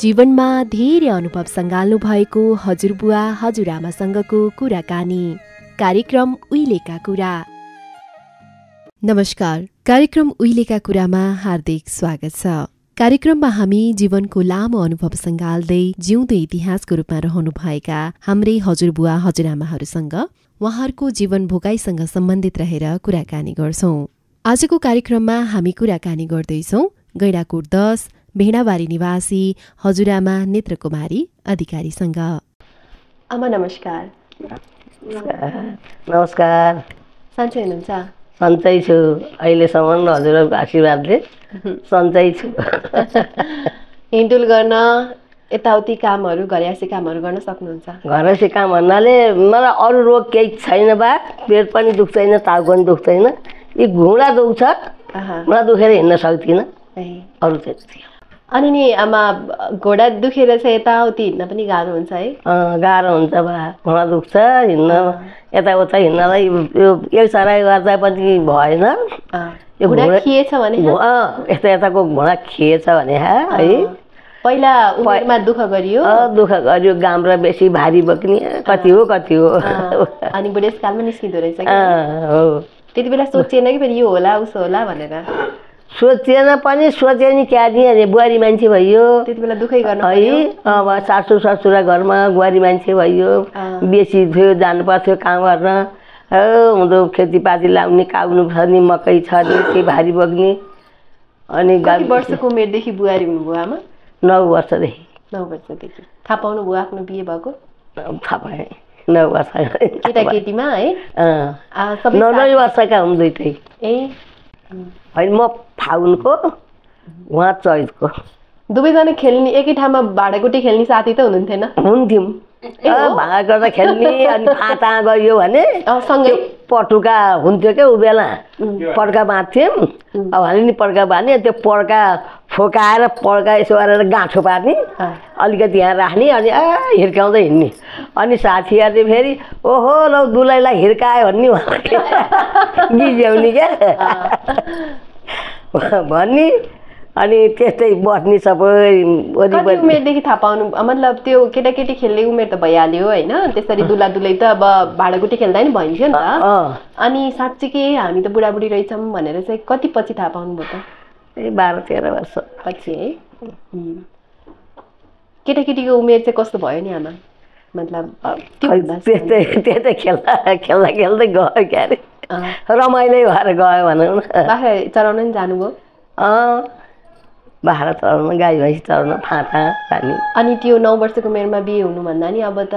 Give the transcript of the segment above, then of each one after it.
जीवनमा धेरै अनुभव सँगाल्नु भएको हजुरबुवा हजुरआमासँगको कुराकानी कार्यक्रम उहिलेका कुरा। नमस्कार, कार्यक्रम उहिलेका कुरामा हार्दिक स्वागत छ। कार्यक्रममा हामी जीवनको लामो अनुभव सँगाल्दै जिउँदो इतिहासको रूपमा रहनुभएका हाम्रै हजुरबुवा हजुरआमाहरूसँग उहाँहरूको जीवन भोगाइसँग सम्बन्धित रहेर कुराकानी गर्छौं। आजको कार्यक्रममा हामी कुराकानी गर्दैछौं गैंडाकोट 10 भेडाबारी निवासी हजुरआमा नेत्रकुमारी अधिकारीसँग। आमा नमस्कार। नमस्कार। सन्चै हुनुहुन्छ? सन्चै छु, अहिलेसम्म हजुरहरूको आशीर्वादले सन्चै छु। हिँडडुल गर्न, यताउति कामहरू, घरयासी कामहरू गर्न सक्नुहुन्छ? घरयासी काम भन्नाले मलाई अरू रोग केही छैन बा, पेट पनि दुख्दैन, टाउको पनि दुख्दैन, यी घुँडा दुख्छ, घुँडा दुखेर हिँड्न सक्दिनँ, अरू चाहिँ। अनि नि आमा घोडा दुखेर चाहिँ यताउति हिँड्न पनि गाह्रो हुन्छ है? गाह्रो हुन्छ बा, घुँडा दुख्छ, हिँड्न यताउता हिँड्नलाई यो एक सराई गर्दा पनि भएन। घुँडा खिएछ भने यता यताको घुँडा खिएछ भने है पहिला उमेरमा दुःख गरियो? दुःख गरियो, गाम्रा बेसी भारी बोक्ने कति हो अनि बुढेसकालमा निस्किँदो रहेछ हो? त्यति बेला सोचिएन कि फेरि यो होला उसो होला भनेर? सोचेन पनि सोचे नि क्या नि, बुहारी मान्छे भइयो त्यति बेला दुःखै गर्न है। अब सासू ससुरा घरमा बुहारी मान्छे भइयो, बेसी थियो, जानु पर्थ्यो काम गर्न, हुँदो खेतीपाती लाउने, काउनु छ नि, मकै छ नि, के भारी बोक्ने। अनि कति वर्षको उमेरदेखि बुहारी हुनुभयो आमा? 9 वर्षदेखि। 9 वर्षदेखि थाहा पाउनुभयो आफ्नो बिहे भएको? थाहा पाएँ, 9 वर्ष। केटाकेटीमा है? 9 वर्षका हुन् दुइटै। होइन, म फागुनको, उहाँ चैतको। दुवैजना खेल्ने एकै ठाउँमा भाँडाकुटी खेल्ने साथी त हुनुहुन्थेन? हुन्थ्यौँ, भाँडा गर्दा खेल्ने। अनि फाटा गयो भने सँगै पटुका हुन्थ्यो क्या, ऊ बेला पड्का बाँध्थ्यौँ। अब हामीले नि पड्का बाँध्ने, त्यो पड्का फोकाएर पड्का यसो गरेर गाँठो पार्ने, अलिकति यहाँ राख्ने, अनि हिर्काउँदै हिँड्ने। अनि साथीहरूले फेरि ओहो लौ दुलैलाई हिर्कायो भन्ने गिज्याउने क्या भन्ने। अनि त्यस्तै बस्ने सबै वरिपरि। उमेरदेखि थाहा पाउनु, मतलब त्यो केटाकेटी खेल्ने उमेर त भइहाल्यो होइन? त्यसरी दुला दुलै त अब भाँडाकुटी खेल्दा नि भइन्थ्यो नि त। अनि साँच्चीकै हामी त बुढाबुढी रहेछौँ भनेर चाहिँ कति पछि थाहा पाउनुभयो त? 12-13 वर्ष पछि है। केटाकेटीको उमेर चाहिँ कस्तो भयो नि आमा? मतलब त्यस्तै खेल्दा खेल्दै गयो क्या अरे, रमाइलो भएर गयो भनौँ न। बाख्रा चराउन नि जानुभयो? बाख्रा चराउन, गाई भैँसी चराउन, फाँटा जाने। अनि त्यो 9 वर्षको उमेरमा बिहे हुनुभन्दा नि अब त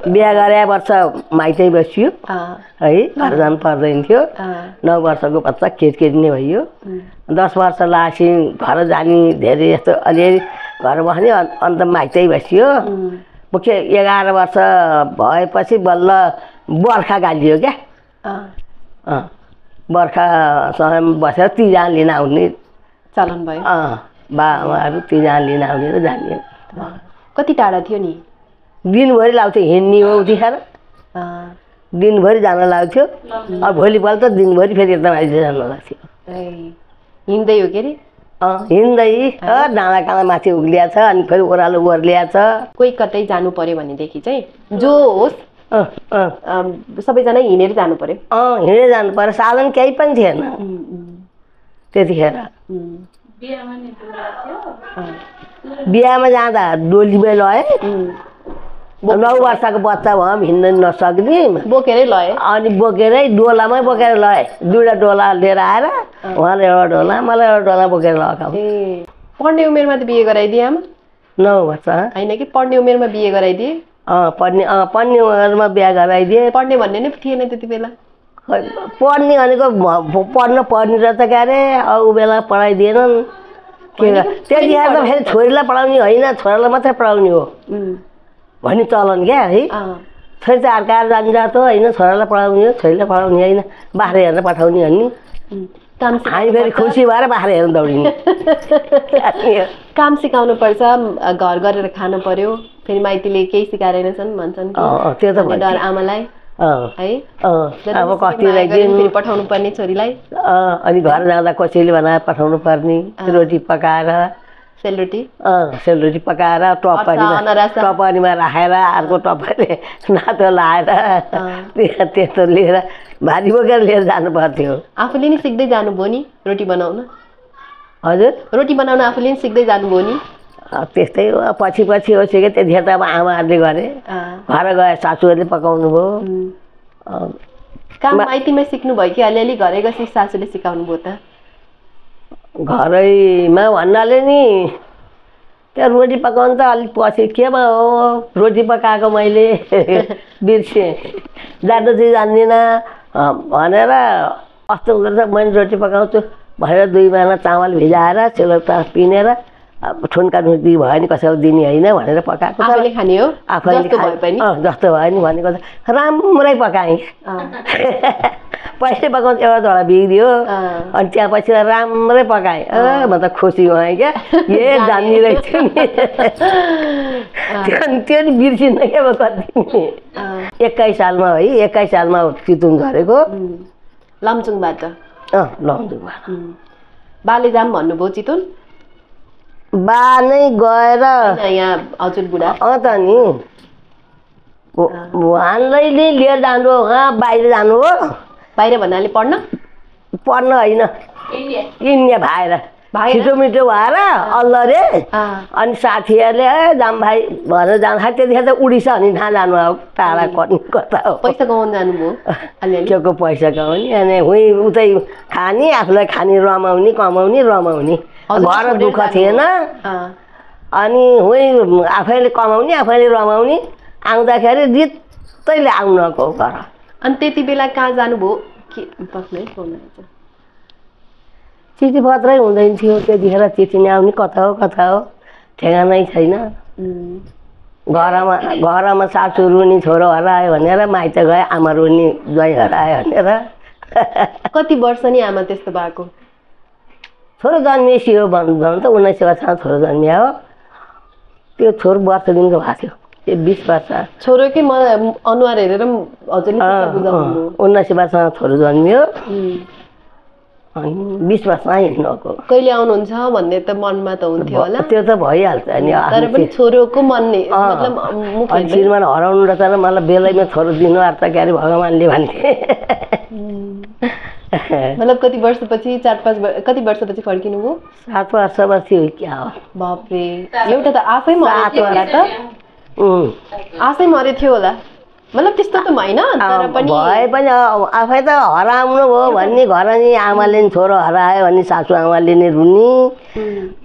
बिहा गरे वर्ष माइतै बसियो है, घर जानु पर्दैन थियो। 9 वर्षको बच्चा केटी नै भइयो। 10 वर्ष लासी घर जाने, धेरै यस्तो अलिअलि घर बस्ने, अन्त माइतै बसियो। मुख्य 11 वर्ष भएपछि बल्ल बर्खा गालियो क्या। बर्खा समयमा बसेर तिजा लिन आउने चलन भयो। बाबाहरू तिजा लिन आउने र जाने। कति टाढा थियो नि? दिनभरि लाग्थ्यो हिँड्ने हो उठिखेर, दिनभरि जान लाग्थ्यो। अब भोलिपल्ट त दिनभरि फेरि एकदम आइज जान लाग्थ्यो। हिँड्दै हो के अरे? हिँड्दै डाँडा काँडा माथि उक्लिया छ, अनि फेरि ओह्रालो ओर्लिया छ। कोही कतै जानु पर्यो भनेदेखि चाहिँ जो होस् सबैजना हिँडेर जानु पर्यो? हिँडेर जानु पर्यो, साधन केही पनि थिएन त्यतिखेर। बिहामा जाँदा डोलीमै लए। 9 वर्षको बच्चा भयो, हिँड्न नसक्ने, बोकेरै लए। अनि बोकेरै डोलामै बोकेर लए। 2वटा डोला लिएर आएर उहाँले एउटा डोला, मलाई एउटा डोला बोकेर लगाएको। पढ्ने उमेरमा त बिहे गराइदिए आमा? 9 वर्ष होइन कि पढ्ने उमेरमा बिहे गराइदिए? पढ्ने उमेरमा बिहा गराइदिए। पढ्ने भन्ने नै थिएन त्यति बेला? पढ्ने भनेको पढ्न पर्ने रहेछ क्या अरे, ऊ बेला पढाइदिएनन्। त्यतिखेर त फेरि छोरीलाई पढाउने होइन, छोरालाई मात्रै पढाउने हो भन्ने चलन क्या है। छोरी त अर्काएर जान्छ त होइन, छोरालाई पढाउने हो, छोरीलाई पढाउने होइन, बाख्रा हेरेर पठाउने भन्ने। हामी फेरि खुसी भएर बाख्रा हेर्न दौडिने। काम सिकाउनु पर्छ, घर गरेर खानु पर्यो, फेरि माइतीले केही सिकाएनछन् भन्छन् त्यो त डर आमालाई है। अब कति पठाउनु पर्ने छोरीलाई, अनि घर जाँदा कसैले बनाएर पठाउनु पर्ने, रोटी पकाएर सेलरोटी पकाएर टपरीमा राखेर अर्को टपरीले नातो लाएर त्यस्तो लिएर भारी बोकेर लिएर जानु पर्थ्यो। आफूले नि सिक्दै जानुभयो नि रोटी बनाउन? हजुर, रोटी बनाउन आफूले नि सिक्दै जानुभयो नि? त्यस्तै हो, पछि हो सिकेँ। त्यतिखेर त अब आमाहरूले गरे, घर गए सासूहरूले पकाउनु भयो। काम माइतीमै सिक्नुभयो कि अलिअलि घरै गएपछि सासूले सिकाउनु भयो त? घरैमा भन्नाले नि त्यो रोटी पकाउनु त अलिक पछि केमा हो, रोटी पकाएको मैले बिर्सेँ, जान्नु चाहिँ जान्दिनँ भनेर कस्तो गर्छ मैले रोटी पकाउँछु भनेर 2 महिना चामल भिजाएर सेलरोटी पिनेर ठुन्का नुटी भयो नि कसैलाई दिने होइन भनेर पकाएको छ। आफैले खाने हो? आफैले जस्तो भयो नि भनेको छ। राम्रै पकाएँ। पहिले पकाउँछु एउटा धडा बिग्रियो अनि त्यहाँ पछि राम्रै पकाएँ। म त खुसी भएँ क्या, जान्ने रहेछु नि। त्यो नि बिर्सिन्न क्या म कति। 21 सालमा है, 21 सालमा चितुङ झरेको। लमजुङबाट? लमजुङबाट। बाले जाम भन्नुभयो चितुङ? बा नै गएर यहाँ हजुरबुढा? त नि उहाँलाई नै लिएर जानु हो, बाहिर जानु हो। बाहिर भन्नाले पढ्न होइन, इन्डिया भाएर छिटो मिठो भएर अल्लरे। अनि साथीहरूले जाम भाइ भनेर जाँदाखेरि त्यतिखेर त उडिसा अनि कहाँ जानु अब, टाढा कता हो। पैसा कमाउनु जानुभयो? के को पैसा कमाउने अनि उतै खाने, आफूलाई खाने, रमाउने। घर दुःख थिएन अनि आफैले कमाउने, आफैले रमाउने। आउँदाखेरि जित्तैले आउनको घर। अनि त्यति बेला कहाँ जानुभयो? चिठी पत्रै हुँदैन थियो त्यतिखेर। चिठी नै आउने, कता हो ठेगानै छैन। घरमा सासू रुनी छोरो हरायो भनेर माइत गए, आमा रुनी ज्वाइँ हरायो भनेर। कति वर्ष नि आमा त्यस्तो भएको? छोरो जन्मियो भन्नु त 1950 छोरो जन्मिया हो। त्यो छोरो वर्ष दिनको भएको थियो, 20 वर्ष। छोरोकै अनुहार हेरेर हजुरले 19 वर्षमा छोरो जन्मियो अनि 20 वर्षमा हिँड्नको। कहिले आउनुहुन्छ भन्ने त मनमा त हुन्थ्यो होला? त्यो त भइहाल्छ नि, तर पनि छोरोको मन मतलब श्रीमान हराउनु र तर मलाई बेलैमा छोरो दिनु अर्थ के अरे भगवान्ले भन्थे। मतलब कति वर्षपछि कति वर्षपछि फर्किनु भयो? 7 वर्षपछि हो क्या हो। बापरे, एउटा त आफै मर्यो होला त? आफै मर्यो थियो होला, मतलब त्यस्तो त होइन तर पनि भए पनि आफै त हराउनु भयो भन्ने। घर नि आमाले नि छोरो हरायो भने सासू आमाले नि रुनी,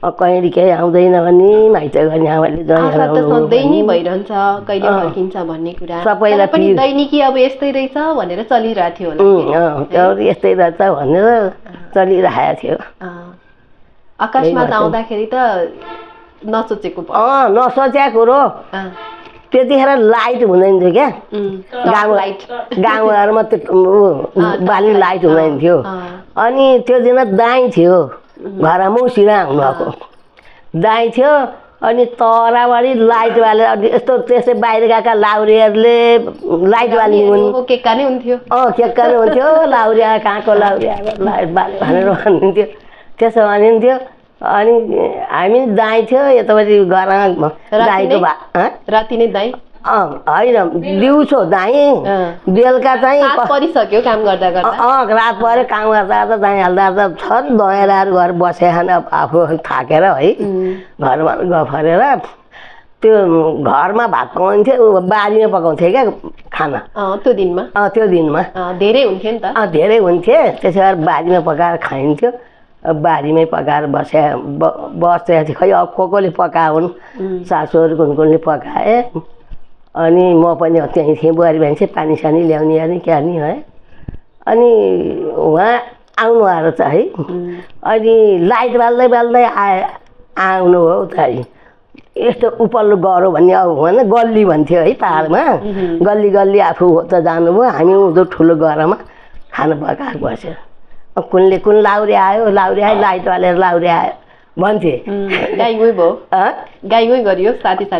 कहिले केही आउँदैन भने माइत गर्ने आमाले सधैँ नै भइरहन्छ कहिले फर्किन्छ भन्ने कुरा सबैलाई पनि दैनिकी अब यस्तै रहेछ भनेर चलिरहेको थियो होला। यस्तै रहेछ भनेर चलिरहेको थियो। अकस्मात आउँदाखेरि त नसोचेको नसोचेको कुरो। त्यतिखेर लाइट हुँदैन थियो क्या, गाउँघरमा त्यो बाली लाइट हुँदैन थियो। अनि त्यो दिन दाई थियो घरमा, मौसिरा हुनुभएको दाई थियो। अनि तराबारी लाइट बाले यस्तो त्यसै बाहिर गएका लाउरीहरूले लाइट बाली केक्का नै हुन्थ्यो। केक्का नै हुन्थ्यो, लाउरिया कहाँको लाउरिया लाइट बाले भनेर भनिन्थ्यो, त्यसो भनिन्थ्यो। अनि हामी दाई थियो यतापट्टि घरमा दाईको राति नै दाई होइन दिउँसो दाई, बेलुका चाहिँ परिसक्यो काम गर्दा गर्दा रात पऱ्यो काम गर्दा दाई हाल्दा छन् दहेराहरू घर बसे खान आफू थाकेर है घरमा गफरेर त्यो घरमा भात पकाउँथ्यो, बारीमा पकाउँथ्यो क्या खाना। त्यो दिनमा धेरै हुन्थ्यो नि त, धेरै हुन्थ्यो। त्यसै गरी बारीमा पकाएर खाइन्थ्यो। बारीमै पकाएर बसेको थियो। खै अब कोले पकाउन्, सासूहरू कुनले पकाए। अनि म पनि त्यहीँ थिएँ, बुहारी मान्छे पानी सानी ल्याउने अनि क्या नि है। अनि उहाँ आउनु आएर त है, अनि लाइट बाल्दै आउनु हो त है। यस्तो उपल्लो गह्रो भन्ने अब भन गल्ली भन्थ्यो है पाहाडमा, गल्ली आफू त जानुभयो। हामी उँधो ठुलो गह्रोमा खाना पकाएर बस्यो। कुनले कुन लाउरी आयो लाइट बालेर लाउरी आयो भन्थे। गाई गई गरियो साथीमा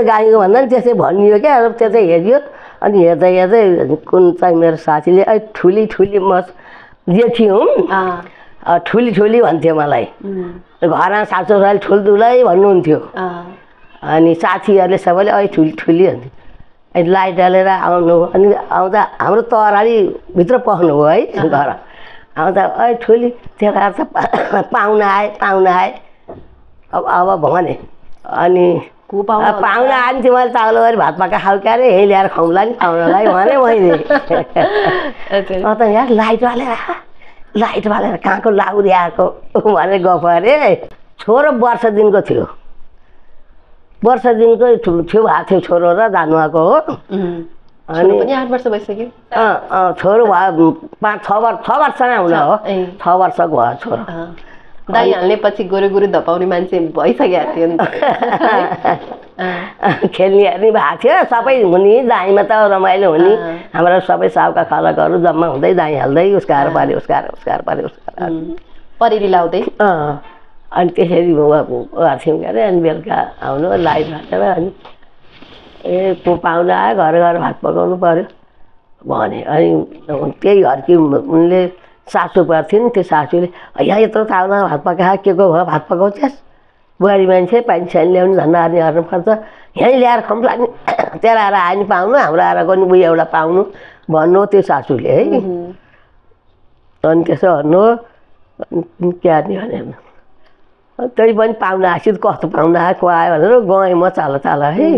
गाईको भन्दा नि त्यसै भनियो क्या, त्यसै हेरियो। अनि हेर्दै कुन चाहिँ मेरो साथीले ठुली म जेठी हुँ, ठुली भन्थ्यो मलाई। घरमा सासुराले ठुल्ठुलै भन्नुहुन्थ्यो अनि साथीहरूले सबैले ठुली ठुली भन्थ्यो अनि लाइट हालेर आउनु अनि आउँदा हाम्रो तरारी भित्र पस्नुभयो है घर आउँदा ठुली तेरा त पाहुना आए अब भने अनि पाहुना आयो नि मैले ताउलो गरी भात पका खाऊ क्या अरे यहीँ ल्याएर खुवाउँला नि पाहुनालाई भने मैले त यहाँ लाइट बालेर कहाँको लाउरी आएको भनेर गफ अरे छोरो वर्ष दिनको थियो थियो भएको थियो छोरो र जानुभएको हो अनि 8 वर्ष भइसक्यो छोरो भयो 5-6 वर्ष नै हुन हो 6 वर्षको भयो छोरो दाइ हाल्ने पछि गोरु धपाउने मान्छे भइसकेको थियो नि खेल्ने हेर्ने भएको थियो सबै हुने दाईमा त रमाइलो हुने हाम्रो सबै साउका खलकहरू जम्मा हुँदै दाई हाल्दै उसकार पाऱ्यो परेरी लाउँदै अनि त्यसरी गर्थ्यौँ के अरे अनि बेलुका आउनु लाइट हालेर अनि को पाहुना आयो घर भात पकाउनु पर्यो भने अनि त्यही घरकी उनले सासू पर्थ्यो नि त्यो सासूले यहाँ यत्रो ताउना भात पकाएको के को भयो भात पकाउँछस् बुहारी मान्छे पानी सानी ल्याउने धन्दा हार्ने हेर्नुपर्छ यहीँ ल्याएर खुम्ला नि तेरो आएर आयो नि पाउनु हाम्रो आएर पनि उयो एउटा पाउनु भन्नु त्यो सासूले है अनि त्यसो भन्नु क्या नि भने त्यही पनि पाहुना आएपछि कस्तो पाहुना आयो को आयो भनेर गएँ म चाल है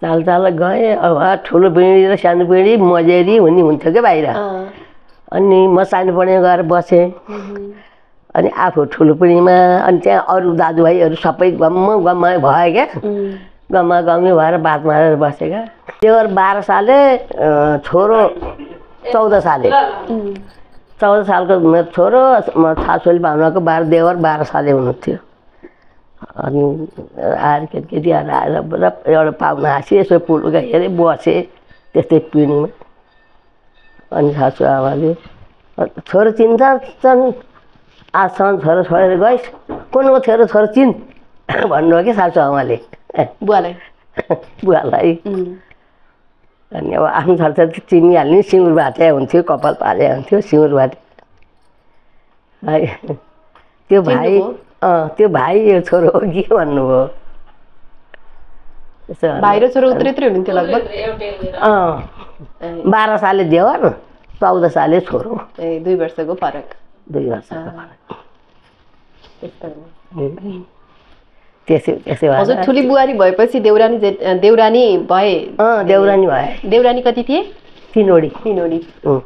चाल गएँ अब ठुलो पिँढी र सानो पिँढी मजेरी हुन्थ्यो क्या बाहिर अनि म सानो पिँढीमा गएर बसेँ अनि आफू ठुलो पिँढीमा अनि त्यहाँ अरू दाजुभाइहरू सबै गम्मा भयो क्या गम्मी भएर बात मारेर बसेँ क्या त्यो 12 साले छोरो 14 साले 14 सालको मेरो छोरो सासूले पाहुनाको देवर 12 साले हुनुहुन्थ्यो अनि आएर केटी आएर एउटा पाहुना हाँसी यसो पुलुका हेरेँ बसेँ त्यस्तै पिँढीमा अनि सासू आमाले छोरो चिन्छन् आजसम्म छोरो छोडेर गइस् कुनको छोरो चिन् भन्नुभयो कि सासू आमाले बुवालाई अनि अब आफ्नो छोराछोरी चिनिहाल्ने सिउँर भाटे हुन्थ्यो कपाल पाले हुन्थ्यो सिउँर भाटे त्यो भाइ यो छोरो हो कि भन्नुभयो भाइ र छोरो उत्रै हुनुहुन्थ्यो लगभग 12 साले देवर 14 साले छोरो 2 वर्षको फरक 2 वर्षको फरक त्यसै हजुर ठुली बुहारी भएपछि देउरानी भए देउरानी कति थिए 3 वडी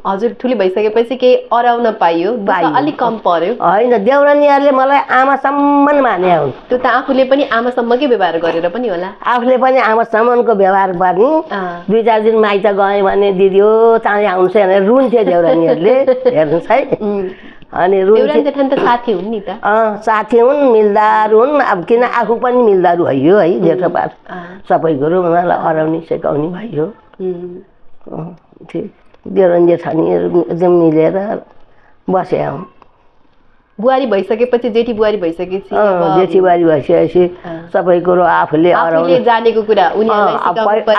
हजुर ठुली भइसकेपछि केही अराउन पाइयो अलिक कम पर्यो होइन देउरानीहरूले मलाई आमासम्म माने हुन् त्यो त आफूले पनि आमासम्मकै व्यवहार गरेर पनि होला आफूले पनि आमासम्मको व्यवहार गर्ने 2-4 दिन माइत गएँ भने दिदी हो चाँडै आउँछ भनेर रुन्थ्यो देउरानीहरूले हेर्नुहोस् है अनि देउरानी जेठानी त साथी हुन् नि त साथी हुन् मिल्दार हुन् अब किन आफू पनि मिल्दार भयो है जेठोपात सबै कुरो उनीहरूलाई अराउने सिकाउने भयो देउरानी जेठानीहरू एकदम मिलेर बसे हौँ बुहारी भइसकेपछि जेठी बुहारी भइसकेपछि जेठी बुहारी भइसकेपछि सबै कुरो आफूले जानेको कुरा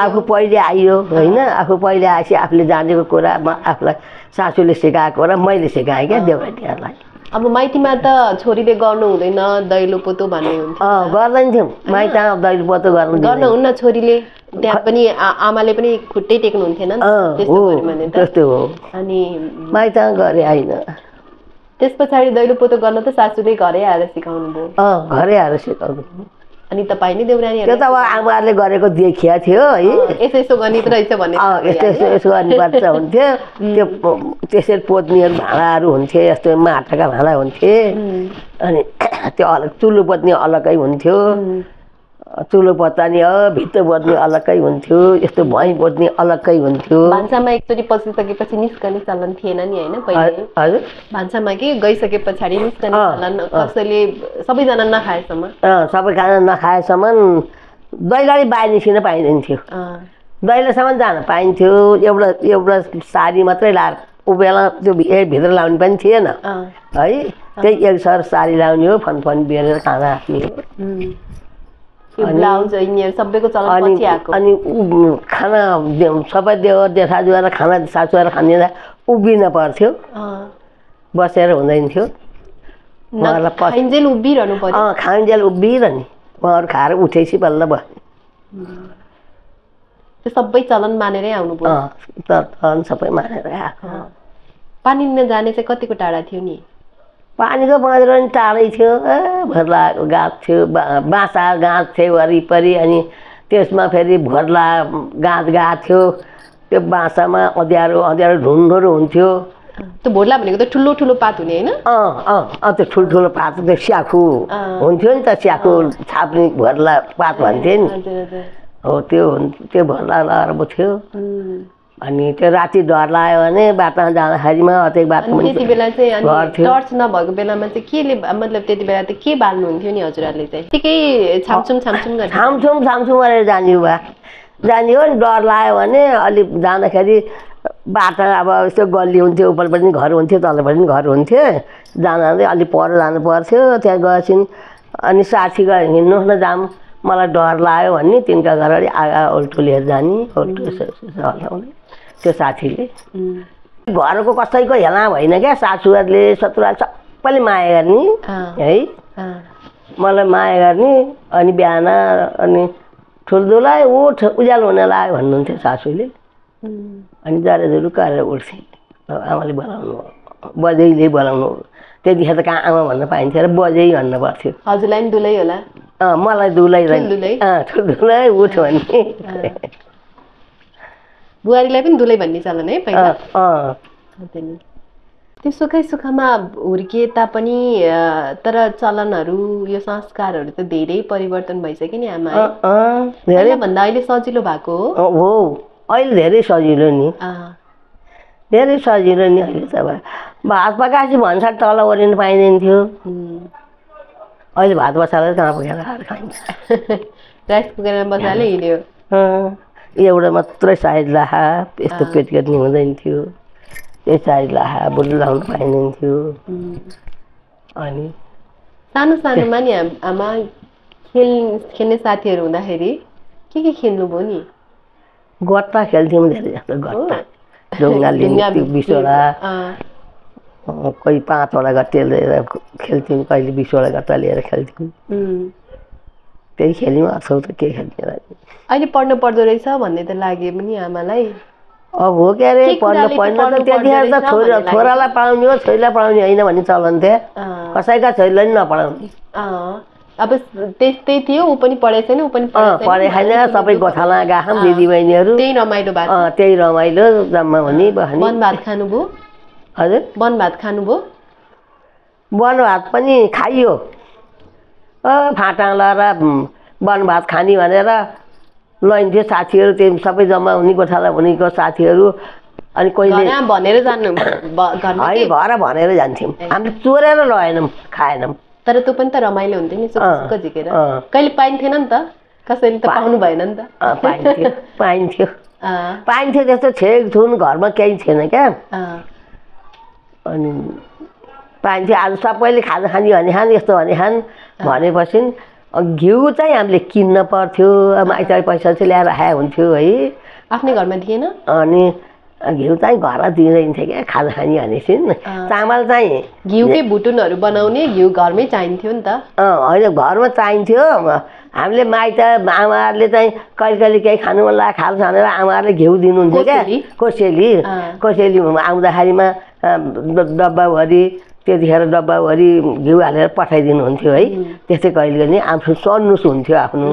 आफू पहिले आइयो होइन आफू पहिले आएपछि आफूले जानेको कुरा आफूलाई सासूले सिकाएको र मैले सिकाएँ क्या देउरानीहरूलाई अब माइतीमा त छोरीले गर्नु हुँदैन दैलो पोतो भन्ने हुन्छ गर्दैन थियौँ माइत दैलो पोतो गर्नुहुन्न छोरीले त्यहाँ पनि आमाले पनि खुट्टै टेक्नुहुन्थेन त्यस्तो हो अनि माइत गरे होइन त्यस पछाडि दैलो पोतो गर्न त सासूले घरै आएर सिकाउनु भयो घरै आएर सिकाउनु अनि तपाईँ नि देउरानीहरू त्यो त अब आमाहरूले गरेको देखिया थियो है यसो गर्ने रहेछ भन्ने यसो गर्नुपर्छ हुन्थ्यो त्यो त्यसरी पोत्नीहरू भाँडाहरू हुन्थे यस्तो माटाका भाँडा हुन्थे अनि त्यो अलग चुलो पोत्ने अलग्गै हुन्थ्यो चुलो पोत्ने भित्र पोत्ने अलग्गै हुन्थ्यो यस्तो भैँ पोत्ने अलग्गै हुन्थ्यो भान्सामा एकचोटि पसिसकेपछि निस्कने चलन थिएन नि होइन पहिले हजुर भान्सामा कि गइसके पछाडि निस्कने चलन कसैले सबैजना नखाएसम्म सबैजना नखाएसम्म दैलाले बाहिर निस्किन पाइँदैन थियो दैलोसम्म जान पाइन्थ्यो एउटा साडी मात्रै लाएर उभेला त्यो भित्र लाउने पनि थिएन है त्यही एक सर साडी लाउने हो फन बेरेर खाना राख्ने हो अनि खाना सबै देवर जेठाजुवार खाना सासूवार खाने उभिन पर्थ्यो बसेर हुँदैन थियो खाइन्जेल उभिरहनु पर्यो खाइन्जेल उभिरहने उहाँहरू खाएर उठेपछि बल्ल भयो त्यो सबै चलन मानेरै आउनु पर्यो चलन सबै मानेर आएको पानी लिन जाने चाहिँ कतिको टाढा थियो नि पानीको बँधेर नि टाढै थियो भोर्ला गाछ थियो बाँसा गाछ थियो वरिपरि अनि त्यसमा फेरि भोर्ला गाछ गाछ थियो त्यो बाँसामा अँध्यारो अँध्यारो ढुङ्गोहरू हुन्थ्यो त्यो भोर्ला भनेको त ठुलो ठुलो पात हुने होइन त्यो ठुल्ठुलो पात त्यो स्याखु हुन्थ्यो नि त स्याखु छाप्ने भोर्ला पात भन्थ्यो नि हो त्यो भोर्ला लगाएर थियो अनि त्यो राति डर लाग्यो भने बाटोमा जाँदाखेरिमा त्यही बाटोमा त्यति बेला चाहिँ अनि टर्च नभएको बेलामा चाहिँ केले मतलब त्यति बेला त के बाल्नुहुन्थ्यो नि हजुरहरूले चाहिँ ठिकै छामछुम गरेर जाने भए जाने हो नि डर लाग्यो भने अलिक जाँदाखेरि बाटो अब यस्तो गल्ली हुन्थ्यो उपरपट्टि पनि घर हुन्थ्यो तलपट्टि पनि घर हुन्थ्यो जाँदा अलिक पर जानु पर्थ्यो त्यहाँ गएपछि अनि साथी गयो हिँड्नुहोस् न जाम मलाई डर लाग्यो भने तिनका घर अलिक आगा उल्टो लिएर जाने उल्टो हल्लाउने त्यो साथीले घरको कसैको हेला होइन क्या सासूहरूले ससुराले सबैले माया गर्ने है मलाई माया गर्ने अनि बिहान अनि ठुल्ठुलाई उठ उज्यालो हुन लाग्यो भन्नुहुन्थ्यो सासूले अनि जरेजहरू गरेर उठ्थे आमाले बोलाउनु बजैले बोलाउनु त्यतिखेर त कहाँ आमा भन्न पाइन्थ्यो र बजै भन्नु पर्थ्यो हजुरलाई पनि दुलै होला मलाई दुलै ठुल्ठुलै उठ भन्ने बुहारीलाई पनि दुलै भन्ने चलन है पहिला त्यो सुखै सुखमा हुर्किए तापनि तर चलनहरू यो संस्कारहरू त धेरै परिवर्तन भइसक्यो नि आमा धेरै भन्दा अहिले सजिलो भएको हो अहिले धेरै सजिलो नि धेरै सजिलो नि अहिले त भात पकाएपछि भन्सार तल ओरिनु पाइँदैन थियो अहिले भात बसालेर कहाँ पुगेर खाएर खाइन्छ राइस कुकरमा बसाले हिँड्यो एउटा मात्रै साइड लाहा यस्तो पेट गर्ने हुँदैन थियो त्यही साइड लाहा बुढी लाउनु पाइँदैन थियो अनि सानो सानोमा नि आमा खेल्ने साथीहरू हुँदाखेरि के खेल्नुभयो नि गट्टा खेल्थ्यौँ धेरै जस्तो गट्टा ढुङ्गा लिन्थ्यो बिसवटा कोही 5वटा गट्टे लिएर खेल्थ्यौँ कहिले 20वटा गट्टा लिएर खेल्थ्यौँ त्यही खेल्यौँ अथवा त के खेल्ने अहिले पढ्नु पर्दो रहेछ भन्ने त लाग्यो पनि आमालाई अब हो के अरे पढ्नु त त्यतिखेर त छोरालाई पढाउने हो छोरीलाई पढाउने होइन भन्ने चलन थियो कसैका छोरीलाई पनि नपढाउने अब त्यस्तै थियो ऊ पनि पढेको छैन ऊ पनि पढे छैन सबै गोठाला गएका दिदीबहिनीहरू त्यही रमाइलो भएको त्यही रमाइलो जम्मा हुने वन भात खानुभयो हजुर वन भात खानुभयो वन भात पनि खाइयो फाटा लगाएर वन भात खाने भनेर लैन्थ्यो साथीहरू त्यो सबै जम्मा हुने गोठाला हुनेको साथीहरू अनि कोहीले भनेर जान्नु होइन घर भनेर जान्थ्यौँ हामीले चोरेर लगेनौँ खाएनौँ तर त्यो पनि त रमाइलो हुन्थ्यो नि सुक्क झिकेर कहिले पाइन्थेन नि त कसैले त पाउनु भएन नि त पाइन्थ्यो त्यस्तो छेकथुन घरमा केही थिएन क्या अनि पाइन्थ्यो आज सबैले खाजा खाने भने खान यस्तो भने खान भनेपछि घिउ चाहिँ हामीले किन्न पर्थ्यो माइती पैसा चाहिँ ल्याएर राखेको हुन्थ्यो है आफ्नै घरमा दिएन अनि घिउ चाहिँ घर दिँदैन थियो क्या खाजा खाने भनेपछि चामल चाहिँ घिउकै भुटुनहरू बनाउने घिउ घरमै चाहिन्थ्यो नि त होइन घरमा चाहिन्थ्यो हामीले माइत आमाहरूले चाहिँ कहिले कहिले केही खानु मन लाग्यो खाल्छ भनेर आमाहरूले घिउ दिनुहुन्थ्यो क्या कोसेली आउँदाखेरिमा डब्बाभरि त्यतिखेर डब्बाभरि घिउ हालेर पठाइदिनुहुन्थ्यो है त्यस्तै कहिले कहिले आफ्नो सर्नुस हुन्थ्यो आफ्नो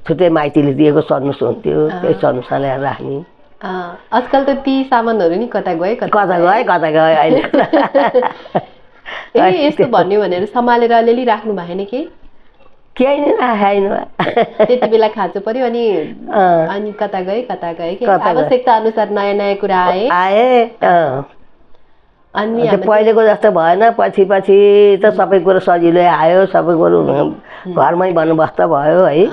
छुट्टै माइतीले दिएको सर्नुस हुन्थ्यो त्यही सर्नुसमा ल्याएर राख्ने आजकल त ती सामानहरू नि कता गए अहिले यस्तो भन्यो भनेर सम्हालेर अलिअलि राख्नु भएन केही नै राखेन त्यति बेला खाँचो पर्यो अनि कता गए के आवश्यकता अनुसार नयाँ नयाँ कुरा आए अनि पहिलेको जस्तो भएन पछि त सबै कुरो सजिलै आयो सबै कुरो घरमै बन्दोबस्त भयो है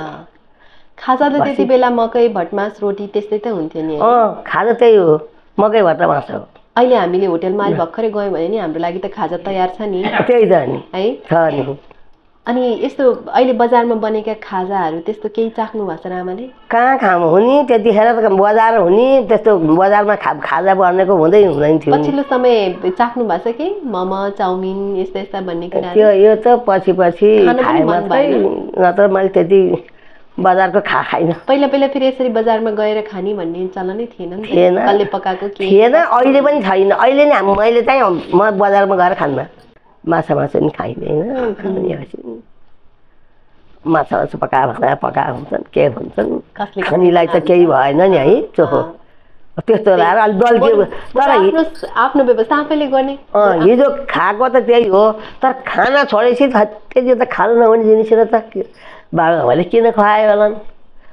खाजा त त्यति बेला मकै भटमास रोटी त्यस्तै त हुन्थ्यो नि खाजा त्यही हो मकै भटमास हो अहिले हामीले होटेलमा भर्खरै गयौँ भने नि हाम्रो लागि त खाजा तयार छ नि त्यही त नि है छ नि अनि यस्तो अहिले बजारमा बनेका खाजाहरू त्यस्तो केही चाख्नु भएको छ आमाले? कहाँ खाम हुने त्यतिखेर त बजार हुने त्यस्तो बजारमा खाजा बनेको हुँदैन थियो। पछिल्लो समय चाख्नु भएको छ कि मोमो चाउमिन यस्ता यस्ता भन्ने कुरा? यो त पछि खाए मात्रै, नत्र मैले त्यति बजारको खाइन। पहिला फेरि यसरी बजारमा गएर खाने भन्ने चलनै थिएन नि त, कसले पकाएको के थिएन, अहिले पनि छैन। अहिले नि मैले चाहिँ म बजारमा गएर खान्न, माछा नि खाइँदैन। माछा पकाएर हुन्छन् के भन्छन्, खानीलाई त केही भएन नि है चोखो त्यस्तो लाएर अलि दल्कियो। तर आफ्नो व्यवस्था आफैले गर्ने हिजो खाएको त त्यही हो, तर खाना छोडेपछि त्यति त खानु नहुने जिनिस र त बाबाले किन खुवायो होला।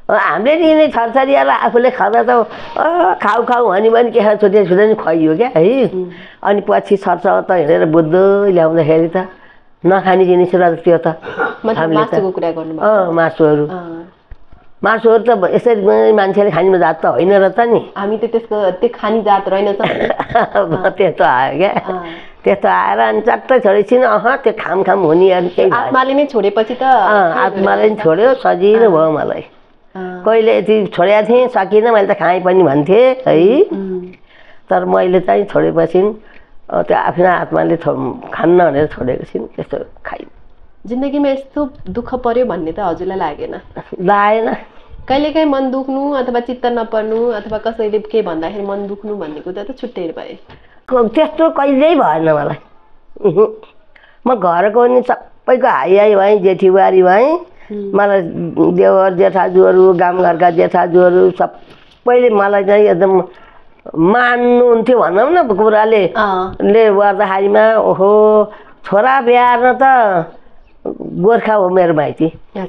हामीले नि यिनै छरछरिएर आफूले खाँदा त खाऊ भन्यो भने के खान्छ छुट्टै नि खुवाइयो क्या है। अनि पछि सरसर त हिँडेर बुझ्दै ल्याउँदाखेरि त नखाने जिनिस र त्यो त मासुको कुरा गर्नुभयो। मासुहरू त यसरी मान्छेले खाने जात त होइन र त नि, हामी त त्यो खाने जात रहेनछ। त्यस्तो आयो क्या, त्यस्तो आएर अनि चट्टै छोडेपछि त्यो खाम हुने अनि केही आत्माले नै छोडेपछि त आत्माले नि छोड्यो, सजिलो भयो मलाई। कहिले यति छोडेको थिएँ सकिनँ, मैले त खाएँ पनि भन्थेँ है, तर मैले चाहिँ छोडेपछि त्यो आफ्नो आत्माले खान्न भनेर छोडेको छु, त्यस्तो खाइ। जिन्दगीमा यस्तो दुःख पर्यो भन्ने त हजुरलाई लागेन? कहिलेकाहीँ मन दुख्नु अथवा चित्त नपर्नु अथवा कसैले के भन्दाखेरि मन दुख्नु भन्ने कुरा त छुट्टै भए? त्यस्तो कहिल्यै भएन मलाई। म घरको नि सबैको हाई भएँ, जेठीबारी भएँ। मलाई देवर जेठाजुहरू गाउँघरका जेठाजुहरू सबैले मलाई चाहिँ एकदम मान्नुहुन्थ्यो भनौँ न कुराले गर्दाखेरिमा। ओहो छोरा बिहार्न त गोर्खा हो मेरो माइती है,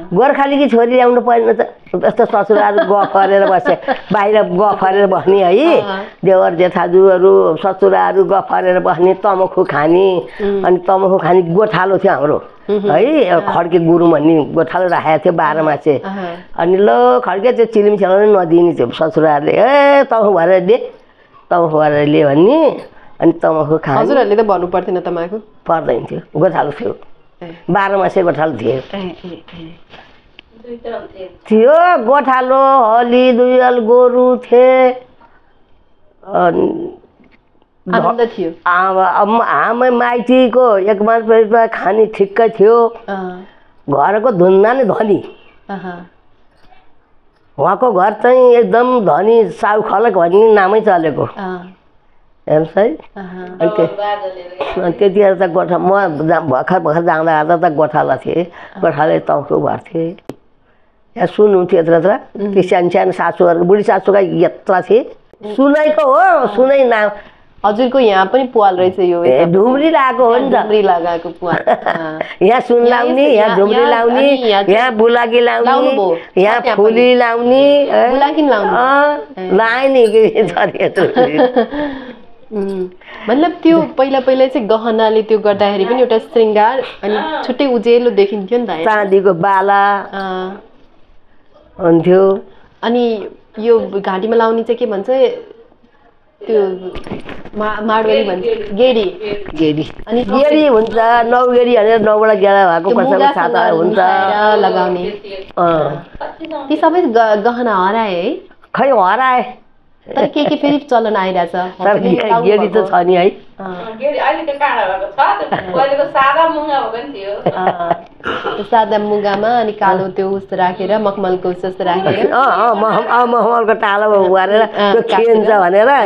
गोर्खाली कि छोरी ल्याउनु पर्ने त जस्तो ससुराहरू गफ गरेर बसे, बाहिर गफ गरेर बस्ने है, देवर जेठाजुहरू ससुराहरू गफ गरेर बस्ने, तमखु खाने। अनि तमखु खाने गोठालो थियो हाम्रो है, खड्के गुरु भन्ने गोठालो राखेको थियो 12 मासे। अनि ल खड्के त्यो चिलिम खेलाउनु नदिने थियो ससुराहरूले, तमखु भरेर दे भन्ने। अनि तमखु खाने। हजुरहरूले त भन्नु पर्थेन तमाखु? पर्दैन थियो, गोठालो थियो, 12 मासे गोठालो थियो गोठालो, हली दुयल गोरु थिए। आनन्द थियो। आमा माइतीको एक मास खाने ठिक्कै थियो, घरको धुन्दा नै धनी। उहाँको घर चाहिँ एकदम धनी, साउ खलक भन्ने नामै चलेको हेर्नुहोस् है। त्यतिखेर त गोठा म भर्खर जाँदा त गोठाला थिएँ, गोठाले तमखु भर्थेँ। यहाँ सुन्नुहुन्थ्यो यत्र ती सानो सासूहरू, बुढी सासूका यत्र थिए। सुनैको हो, सुनै नाम। हजुरको यहाँ पनि पुवाल रहेछ यो? ढुम्री लगाएको हो नि त, ढुम्री लगाएको पुवाल। यहाँ सुन लाउने, यहाँ ढुम्री लाउने, यहाँ बुलाकी लाउने, यहाँ फुली लाउने, लाए नि मतलब त्यो पहिला चाहिँ गहनाले त्यो गर्दाखेरि पनि एउटा श्रृङ्गार अनि छुट्टै उजेलो देखिन्थ्यो नि त। चाँदीको बाला हुन्थ्यो। अनि यो घाँटीमा लाउने चाहिँ के भन्छ त्यो माडवारी भन्छ? गेडी। अनि गेडी हुन्छ, 9 गेडी भनेर 9 वटा गेडा भएको कसैको छाता हुन्छ लगाउने। ती सबै गहना हराए है? खै हराए, तर के फेरि चलन आइरहेछ। तर गेडी त छ नि है। सादा मुगामा अनि कालो त्यो उस राखेर मखमलको उस जस्तो राखेर मखमलको टालो गरेर त्यो खेन्छ भनेर है।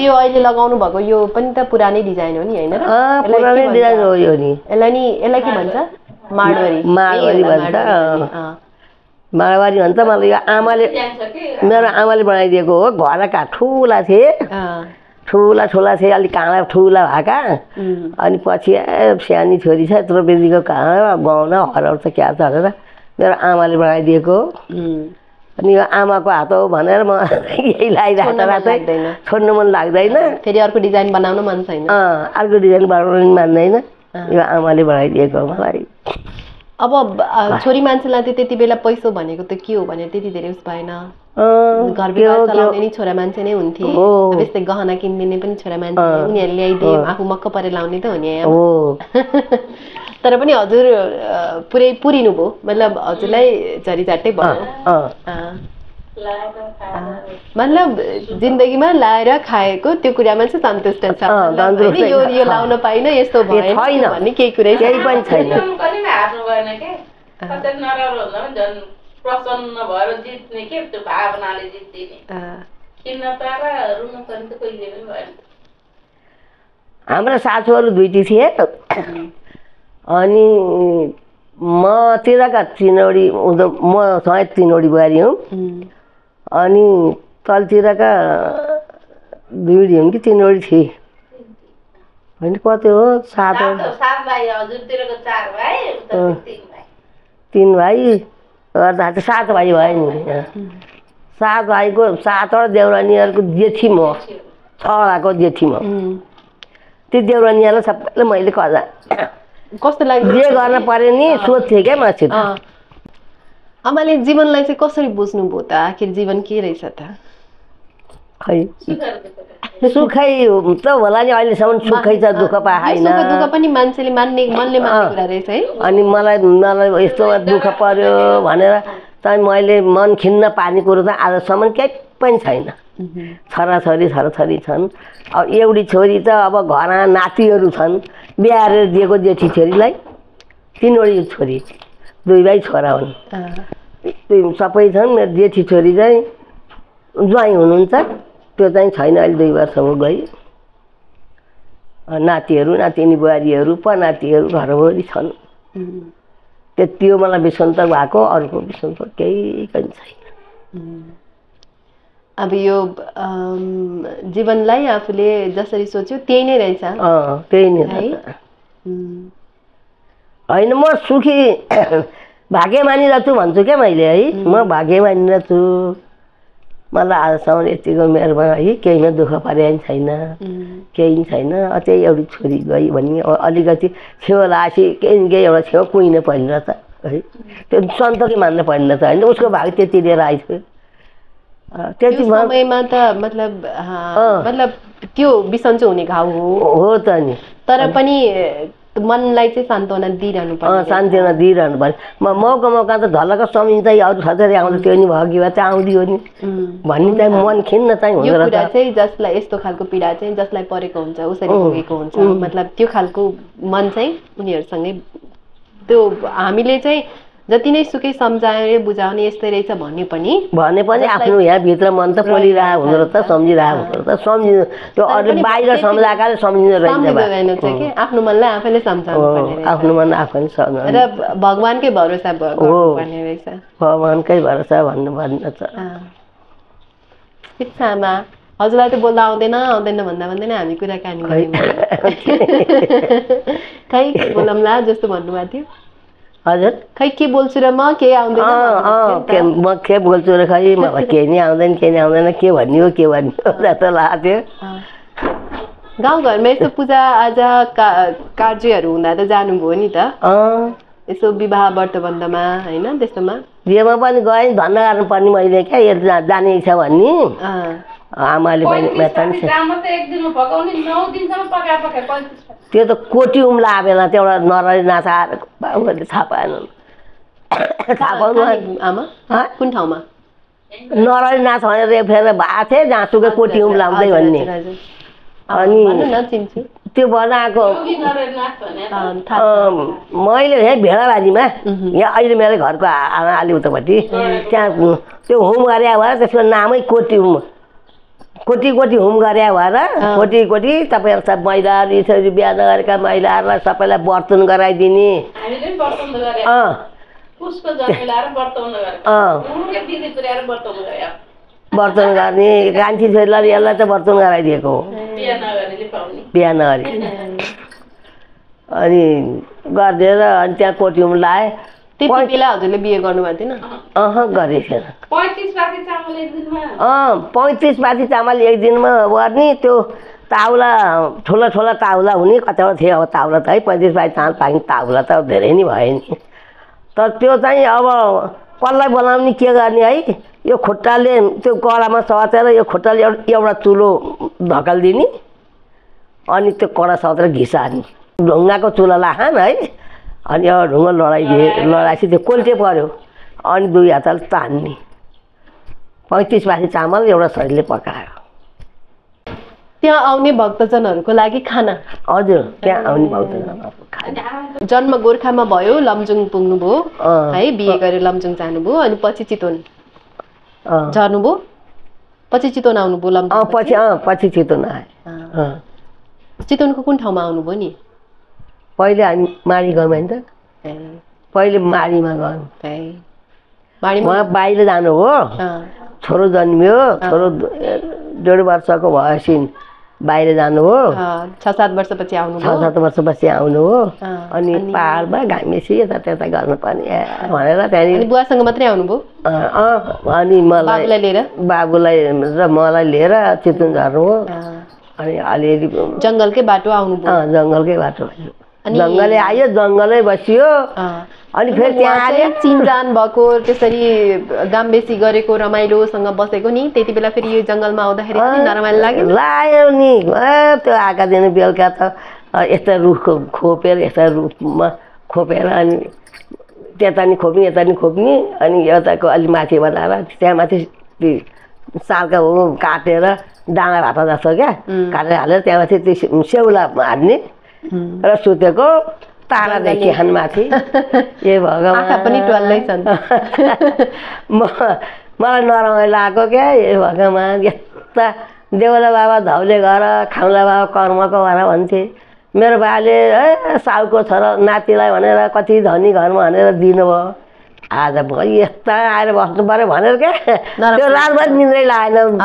यो अहिले लगाउनु भएको यो पनि त पुरानै डिजाइन हो नि हैन? पुरानै डिजाइन हो यो नि। यसलाई के भन्छ? माडवारी भन्छ। माडवारी भन्छ। मलाई यो आमाले, मेरो आमाले बनाइदिएको हो। घरका ठुला थिए, ठुला थिए, अलिक काँडा ठुला भएका। अनि पछि सानी छोरी छ यत्रो बेजीको काँडा गाउन हराउँछ त क्या छ भनेर मेरो आमाले बनाइदिएको। अनि यो आमाको हात हो भनेर म यही लगाइरहेको रातै छोड्नु मन लाग्दैन। फेरि अर्को डिजाइन बनाउन मन छैन? अर्को डिजाइन बनाउनु मान्दैन। यो आमाले बनाइदिएको मलाई। अब छोरी मान्छेलाई त त्यति बेला पैसो भनेको त के हो भने त्यति धेरै उस भएन। घर व्यवहार चलाउने नि छोरा मान्छे नै हुन्थे। अब यस्तै गहना किनिदिने पनि छोरा मान्छे, उनीहरूले ल्याइदिए, आफू मक्क परेर लाउने त हो नि। तर पनि हजुर पुरै पुरिनु भयो मतलब हजुरलाई झरीझाटै भयो मतलब जिन्दगीमा लाएर खाएको त्यो कुरामा चाहिँ सन्तुष्ट छ यो लाउन पाइन यस्तो भएन भन्ने केही कुरै पनि छैन प्रसन्न भएर जित्ने के त्यो भावनाले जित्दिने किन्न पाएर रुन पनि त कहिले पनि भएन हाम्रा सासूहरू दुईटी थिए अनि म तिरका तिनवटी म सहित तिनवटी बुहारी हुँ अनि तलतिरका दुईवटी हुन् कि तिनवटी थिए होइन कति हो सात भाइ हजुरतिरको 4 भाइ 3 भाइ गर्दा त 7 भाइ भयो नि 7 भाइको 7 वटा देउरानीहरूको जेठी म 6 वटाको जेठी म त्यो देउरानीहरूलाई सबैले मैले कस्तो लाग्यो जे गर्न पर्यो नि सोध्थेँ क्या मसित आमाले जीवनलाई चाहिँ कसरी बुझ्नुभयो त आखिर जीवन के रहेछ त खै सुखै त होला नि अहिलेसम्म सुखै छ दुःख पाएन दुःख पनि मान्छेले मनले मान्ने कुरा रहेछ है अनि मलाई यस्तोमा दुःख पर्यो भनेर त मैले मन खिन्न पार्ने कुरो त आजसम्म केही पनि छैन छोराछोरी छन् अब एउटी छोरी त अब घरमा नातिहरू छन् बिहाएर दिएको जेठी छोरीलाई 3वटी छोरी 2 भाइ छोरा हुन् सबै छन् मेरो जेठी छोरी चाहिँ ज्वाइँ हुनुहुन्छ त्यो चाहिँ छैन अहिले 2 वर्षको गई नातिहरू नातिनी बुहारीहरू पनातिहरू घरभरि छन् त्यति हो मलाई विसन्त भएको अरूको विसन्त केही पनि छैन अब यो जीवनलाई आफूले जसरी सोच्यो त्यही नै रहेछ त्यही नै होइन म सुखी भाग्यमानी रहेछु भन्छु क्या मैले है म भाग्यमानी रहेछु मलाई आजसम्म यतिको मेरोमा है केहीमा दुःख परे पनि छैन केही छैन त्यही एउटी छोरी गई भने अलिकति छेउ लासी केही एउटा छेउ कुहिन पर्ने त है त्यो सन्तोकै मान्न पर्ने त होइन उसको भाग त्यति लिएर आइथ्यो त्यति समयमा त मतलब त्यो बिसन्चो हुने घाउ हो त नि तर पनि मनलाई चाहिँ सान्त्वना दिइरहनु पर्छ सान्त्वना दिइरहनु पर्छ मौका मौका त झलक सम्झिन्छ अरू छोरी आउँदा त्यो नि भयो कि चाहिँ आउँदियो नि भन्ने चाहिँ मन खिन्न चाहिँ हुँदो रहेछ चाहिँ जसलाई यस्तो खालको पीडा चाहिँ जसलाई परेको हुन्छ उसरी भोगेको हुन्छ मतलब त्यो खालको मन चाहिँ उनीहरूसँगै त्यो हामीले चाहिँ जति नै सुकै सम्झाए बुझाउने यस्तै रहेछ भने पनि आफ्नो यहाँभित्र मन त पोलिरहेको हुँदो रहेछ सम्झिरहेको हुँदो रहेछ सम्झिनु त्यो अरू बाहिर सम्झाएकाले सम्झिनु रहेछ कि आफ्नो मनलाई आफैले सम्झाउनु पर्ने आफ्नो मन आफैले सम्झाउनु र भगवानकै भरोसा गर्नुपर्ने रहेछ भगवानकै भरोसा भन्नुपर्ने छ ठिक छ आमा हजुरलाई त बोल्दा आउँदैन भन्दा भन्दैन हामी कुराकानी गऱ्यौँ खै बोलौँला जस्तो भन्नुभएको थियो हजुर खै के बोल्छु र म के आउँदैन म के बोल्छु र खै मलाई केही नै आउँदैन के भन्ने हो जस्तो लाग्थ्यो गाउँघरमा यस्तो पूजा आजा कार्यहरू हुँदा त जानुभयो नि त यसो विवाह व्रतबन्धमा होइन त्यस्तोमा जेमा पनि गएँ धन्दा गर्नुपर्ने मैले क्या यो जाने इच्छा भन्ने आमाले पनि त्यो त कोटी उम्ला बेला त्यहाँ एउटा नररी नाचा बाबुहरूले थाहा पाएन थाहा पाउनु आमा कुन ठाउँमा नररी नाच भनेर फेर भएको थिएँ जहाँसुकै कोटी उम्लाउँदै भन्ने अनि त्यो बनाएको मैले है भेडाबाजीमा यहाँ अहिले मेरो घरको आली उतापट्टि त्यहाँ त्यो होम गरे भएर त्यसको नामै कोटी होम गरे भएर कोटी तपाईँहरू सब महिलाहरू यसरी बिहा नगरेका महिलाहरूलाई सबैलाई वर्तन गराइदिने वर्तन गर्ने कान्छी छोरीलाई यसलाई त वर्तन गराइदिएको हो बिहा नगरी अनि गरिदिएर अनि त्यहाँ कोटीमा लाएँ त्यति बेला हजुरले बिहे गर्नुभएको थिएन गरेको थिएन 35 पाथी चामल एक दिनमा गर्ने त्यो ताउला ठुला ताउला हुने कतिवटा थियो अब ताउला त है 35 पाथी चामल पाक्ने ताउला त धेरै नै भयो नि तर त्यो चाहिँ अब कसलाई बनाउने के गर्ने है यो खुट्टाले त्यो गलामा सचेर यो खुट्टाले एउटा चुलो धकालिदिने अनि त्यो कडा सचेर घिसार्ने ढुङ्गाको चुला लाखान है अनि एउटा ढुङ्गा लडाएपछि त्यो कोल्टे पऱ्यो अनि 2 हातले तान्ने 35 बासी चामल एउटा शरीरले पकायो। त्यहाँ आउने भक्तजनहरूको लागि खाना? हजुर, त्यहाँ आउने भक्तजनहरूको खाना। जन्म गोर्खामा भयो, लमजुङ पुग्नुभयो है, बिहे गरेर लमजुङ जानुभयो, अनि पछि चितवन झर्नुभयो, पछि चितवन आउनुभयो लमजुङ? पछि चितवन आयो। चितवनको कुन ठाउँमा आउनुभयो नि? पहिले हामी माडी गयौँ होइन त, पहिले माडीमा गयौँ। उहाँ बाहिर जानु हो, छोरो जन्मियो, छोरो 1.5 वर्षको भएपछि बाहिर जानु हो। 6-7 वर्षपछि आउनु भयो। 6-7 वर्षपछि आउनु हो। अनि पहाडमा घामेसी यता गर्नुपर्ने भनेर त्यहाँदेखि बुवासँग मात्रै आउनुभयो? अनि बाबुलाई र मलाई लिएर चितवन झर्नु हो। अनि अलिअलि जङ्गलकै बाटो आउनुभयो? जङ्गलकै बाटो, जङ्गलै आयो, जङ्गलै बसियो। अनि फेरि त्यहाँ चिनजान भएको, त्यसरी गाम्बेसी गरेको, रमाइलोसँग बसेको नि, त्यति बेला फेरि यो जङ्गलमा आउँदाखेरि नरमाइलो लाग्यो नि। त्यो आएका दिन बेलुका त यस्ता रुख खोपेर, यस्ता रुखमा खोपेर अनि त्यता नि खोप्ने, यता नि खोप्ने, अनि यताको अलि माथि बनाएर त्यहाँ माथि सालका काटेर डाँडा भाटा जस्तो क्या काटेर हालेर त्यहाँ माथि त्यो स्याउला हान्ने र सुतेको तारा देखिहान माथि। ए भगवान् पनि टल्लै छन्। मलाई नरमाइलो लाग्यो क्या। ए भगवान्, यस्ता देउला बाबा धौले घर, खाउला बाबा कर्मको घर भन्थे। मेरो बाले साउको छोरा नातिलाई भनेर कति धनी घरमा भनेर दिनुभयो। आज भयो यस्ता आएर बस्नु पऱ्यो भनेर क्या। त्यो रातभर निन्द्रै लागेन।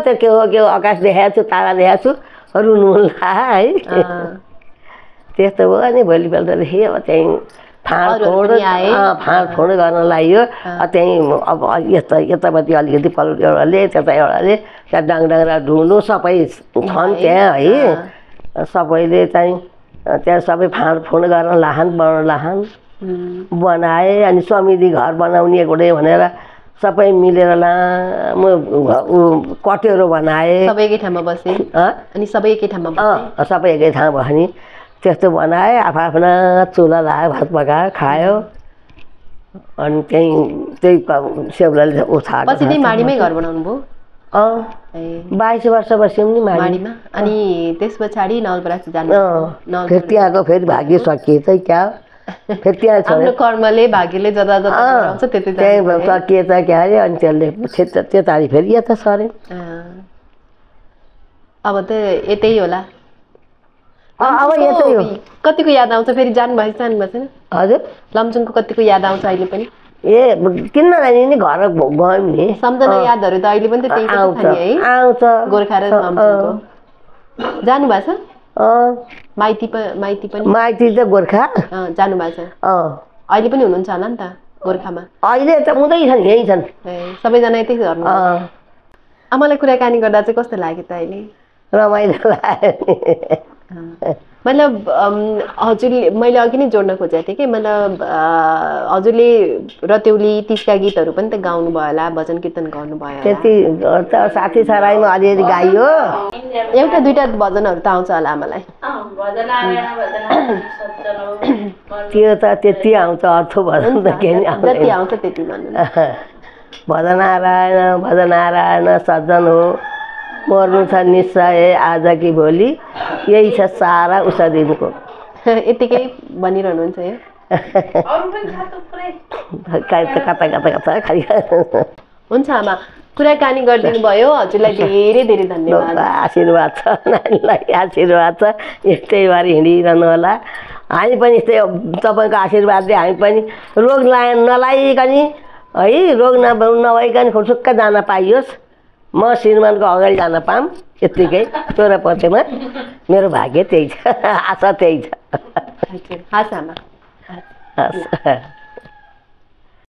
त्यो के हो आकाश देखाएको छु, तारा देखाएको छु, रुनु है। त्यस्तो भयो नि। भोलिपल्टदेखि अब त्यहीँ फाँडफुँड गर्न लाग्यो। त्यहीँ अब यतापट्टि अलिकति पल्लो एउटाले, त्यता एउटाले, त्यहाँ डाङडा ढुङ्नु सबै छन् त्यहाँ है। सबैले चाहिँ त्यहाँ सबै फाँडफुँड गर्न लाहान, बनाउन लाहान, बनाए। अनि समिति घर बनाउने गोडे भनेर सबै मिलेर लामो कटेरो बनाए। सबै एकै ठाउँमा बसे? अनि सबै एकै ठाउँमा बसे? सबै एकै ठाउँ भयो नि। त्यस्तो बनाए, आफ्ना चुला लगायो, भात पकायो, खायो। अनि त्यही सेउलाले उठाएको। पछि त्यही माडीमै घर बनाउनु भयो? 22 वर्ष बस्यौँ नि माडीमा। अनि त्यस पछाडि नवलपरासी जानु? फेरि त्यहाँको फेरि भाग्य सकिए चाहिँ क्या, फेरि त्यहाँ आफ्नो कर्मले भाग्यले जता गराउँछ त्यतै त्यहीँ सकिए त क्या अरे। अनि त्यसले त्यताडि फेरि यता सरे। अब त यतै होला? अब यतै हो। कतिको याद आउँछ फेरि? जानुभएको छैन? हजुर, लमजुङको कतिको याद आउँछ अहिले पनि? किन जाने नि, घर गयौँ नि। सम्झना यादहरू त अहिले पनि त त्यही आउँछ। गोर्खा र लमजुङको जानु भएको छ? माइती पनि? माइती त गोर्खा जानु भएको छ? अहिले पनि हुनुहुन्छ होला नि त गोर्खामा? अहिले त हुँदै छन्, यहीँ छन् सबैजना यतै गर्नु। आमालाई कुराकानी गर्दा चाहिँ कस्तो लाग्यो त अहिले? रमाइलो लाग्यो। मतलब हजुरले, मैले अघि नै जोड्न खोजेको थिएँ कि, मतलब हजुरले रतेउली तिजका गीतहरू पनि त गाउनु भयो होला, भजन कीर्तन गर्नुभयो? त्यति त साथी सराईमा अलिअलि गाइयो। 1-2 भजनहरू त आउँछ होला आमालाई? त्यो त त्यति आउँछ, अर्थो भजन त के नि आउँछ, जति आउँछ त्यति भन्नु। भजन नारायण सज्जन हो, मर्नु छ निश्चय आज कि भोलि, यही छ सारा उषा दिनको। यतिकै भनिरहनुहुन्छ यो? हुन्छ आमा, कुराकानी गरिदिनु भयो, हजुरलाई धेरै धेरै धन्यवाद। आशीर्वाद छ नानीलाई, आशीर्वाद छ। यस्तै भएर हिँडिरहनु होला। हामी पनि यस्तै तपाईँको आशीर्वादले हामी पनि रोग नलागिकन है, रोग नभइकन खुर्सुक्क जान पाइयोस्, म श्रीमानको अगाडि जान पाऊँ, यत्तिकै चोरा पछिमा मेरो भाग्य त्यही छ, आशा त्यही छ। हस् आमा, हस्।